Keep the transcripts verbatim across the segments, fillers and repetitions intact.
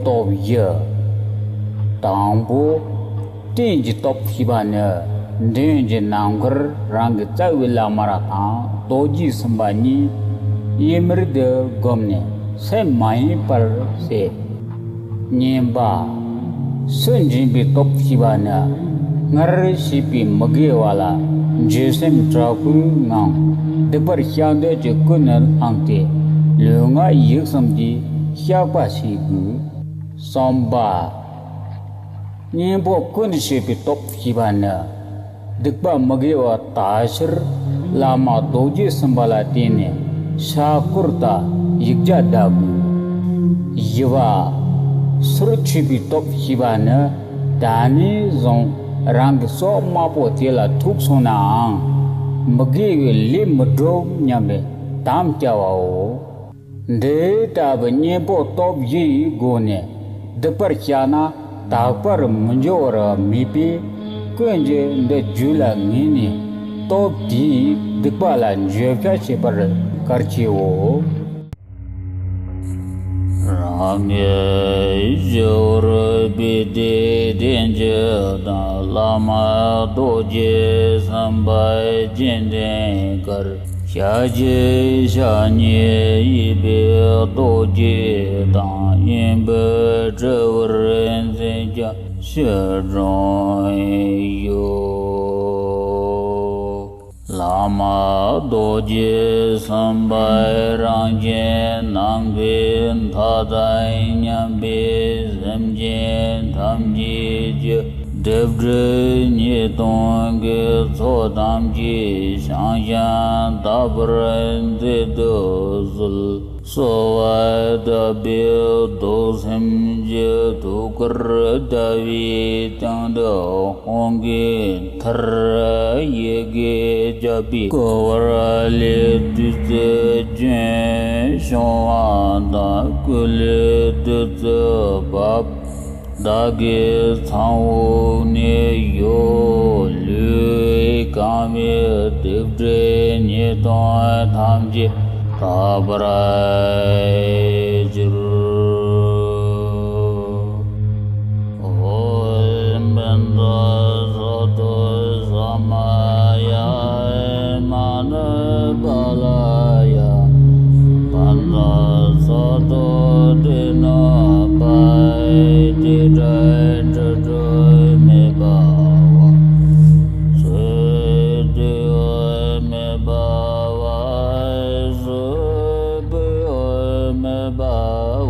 སྟོབས་བཞི། དང་པོ། སྤྲིན་གྱི་སྟོབས་ཞེས་པ་ནི། འདྲེན་གྱི་ནམ་མཁར་རང་གི་རྩ་བའི་བླ་མ་ར་དང་རྡོ་རྗེ་སེམས་དཔའ་གཉིས་ཡིན་མིན་དུ་བསྒོམས་ནས་སེམས་མ་ཡེངས་པར་བྱེད། གཉིས་པ། སུན་འབྱིན་པའི་སྟོབས་ཞེས་པ་ནི། སྔར་བྱས་པའི་མི་དགེ་བ་ལ་འགྱོད་སེམས་དྲག་པོའི་ངང་སྡིག་པར་བྱ་འདོད་ཀྱི་ཀུན་ནས་བསླངས་ཏེ་ལུས་ངག་ཡིད་གསུམ་གྱིས་བཤགས་པ་བྱེད་དགོས། གསུམ་པ། གཉེན་པོ་ཀུན་བྱེད་པའི་སྟོབས་ཞེས་པ་ནི། སྡིག་པ་མི་དགེ་བ་དག་ཕྱིར་བླ་མ་རྡོ་རྗེ་སེམས་དཔའ་ལ་བརྟེན་ནས་ཕྱག་སྐོར་དང་ཡིག་བརྒྱ་བཟླ་དགོས། བཞི་པ། སོར་ཆུད་པའི་སྟོབས་ཞེས་པ་ནི། ད་ནས་བཟུང་རང་གི་སྲོག་དམར་པོ་དེ་ལ་ཐུག་སོང་ནའང་མི་དགེ་བའི་ལས་མི་སྒྲུབ་སྙམ་པའི་དམ་བཅའ་བའོ། འདི་ལྟ་བུའི་གཉེན་པོ་སྟོབས་བཞི་ཡི་སྒོ་ནས་སྡིག་པར་བྱ་ན་དག་པར་མི་འགྱུར་བར་མོས་པས། ཀུན་གྱིས་འདི་རྒྱུད་ལ་ངེས་ནས་སྟོབས་དེས་སྡིག་པ་ལ་འགྱོད་པ་བྱེད་པར་གལ་ཆེའོ། རང་གི་སྤྱི་བོར་པད་ཟླའི་གདན་བཅུ་དང་། བླ་མ་རྡོ་རྗེ་སེམས་དཔའི་སྤྱན་ལྡན་དཀར། ཞལ་གཅིག་ཕྱག་གཉིས་གཡས་པས་རྡོ་རྗེ་དང་། གཡོན་པས་དྲིལ་བུར་འཛིན་ཞིང་ཕྱི་སྒྲོམ་བཞུགས། བླ་མ་རྡོ་རྗེ་སེམས་དཔའི་རང་བཞིན་ནམ་མཁའི་མཐའ་དང་མཉམ་པའི་སེམས་ཅན་ཐམས་ཅད་ཀྱི་སྒྲིབ་སྒྲིབ་ཉེས་ལྟུང་གི་ཚོགས་ཐམས་ཅད་བྱང་ཞིང་དག་པར་མཛད་དུ་གསོལ། གསོལ་བ་བཏབ་པའི་རྡོར་སེམས་ཀྱི་ཐུགས་ཀར་ཟླ་བའི་སྟེང་དུ་ཧཱུྃ་གི་མཐར་ཡི་གེ་བརྒྱ་པའི་བསྐོར་བ་ལས་བདུད་རྩི་རྒྱུན་བྱུང་བ་དང་། སྐུ་ལས་བདུད་རྩི་བབས། བདག་གི་ཚངས་འོག་ནས་ཡོད། ལུས་གང་བའི་སྒྲིབ་སྒྲིབ་ཉེས་ལྟུང་ཐམས་ཅད་དག་པར་གྱུར། ཨོཾ་བཛྲ་སཏྭ་ས་མ་ཡ་མ་ཎི་པཱ་ལ་ཡ། བཛྲ་སཏྭ་ཏྲི་ནུ་པཱ་ཡ། ཏྲི་ཏྲ་ཏྲི་ཏྲི་མེ་ཕ་ཝ། སུ་ཏི་ཡ་མེ་ཕ་ཝ། སུ་པི་ཡ་མེ་ཕ་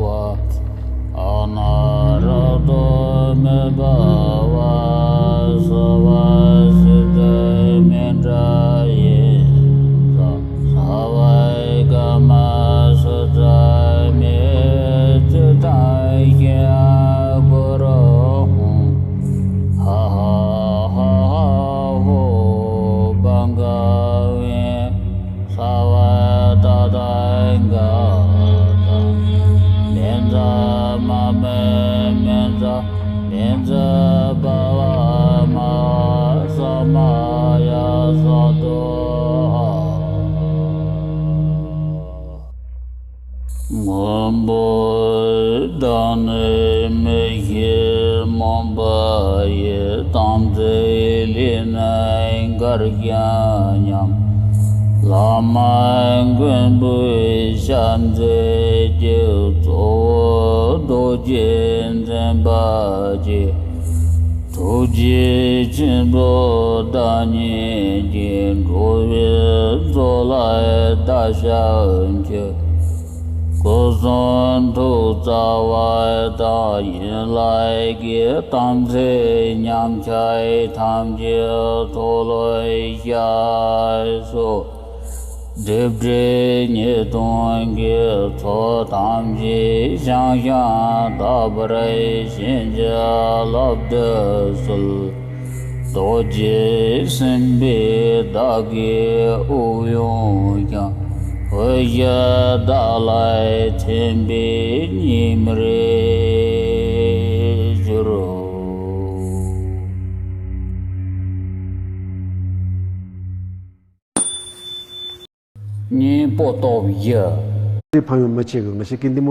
ཝ། ཨ་ན་ར་ཏོ་མེ་ཕ་ཝ། སརྦ་སིདྡྷི་མི་ཏྲ་ཡེ་ཛ། སརྦ་ཀརྨ་སུ་ཛ་མེ། ཙིཏྟ་ཤཱཀྱ་གུ་རུ་ཧཱུྃ། ཧ་ཧ་ཧ་ཧ་ཧོ། བྷ་ག་ཝན། སརྦ་ཏ་ཐཱ་ག་ཏ། མེ་ཛ་མ་མེ་མེ་ཛ། མེ་ཛ་བྷ་བ་མ་ཧཱ་ས་མ་ཡ་ས་ཏྭ་ཧ། སྔོན་པོ་དང་ནི་མི་ཤེས་རྨོངས་པ་ཡི། དམ་ཚིག་ལས་ནི་འགལ་ཞིང་ཉམས། བླ་མ་མགོན་པོའི་ཞབས་འདེགས་ཀྱི། གཙོ་བོ་རྡོ་རྗེ་འཛིན་པ་ཡི། ཐུགས་རྗེ་ཆེན་པོ་བདག་ཉིད་ཀྱིས། འགྲོ་བའི་མཚོ་ལ་བརྡབ་ཞིང་འཁྱུད། སྐུ་གསུང་ཐུགས་རྩ་བ་དག་ཡིད་ལ་བསྐྱེད། དམ་ཚིག་ཉམས་ཆག་ཐམས་ཅད་མཐོལ་ལོ་བཤགས་སོ། སྒྲིབ་སྒྲིབ་ཉེས་ལྟུང་གི་ཚོགས་ཐམས་ཅད་བྱང་ཞིང་དག་པར་བྱིན་གྱིས་བརླབ་ཏུ་གསོལ། རྡོ་རྗེ་སེམས་དཔའི་བདག་གིས་དབུགས་དབྱུང་ཞིང་། འོད་ཞུ་བདག་ལ་ཐིམ་པས་ཉི་མར་གྱུར། གཉེན་པོ་སྟོབས་བཞི། དེ་ཕན་ཡོན་མི་ཆེ་གི། ང་ཞིག་གི་འདི་མོ།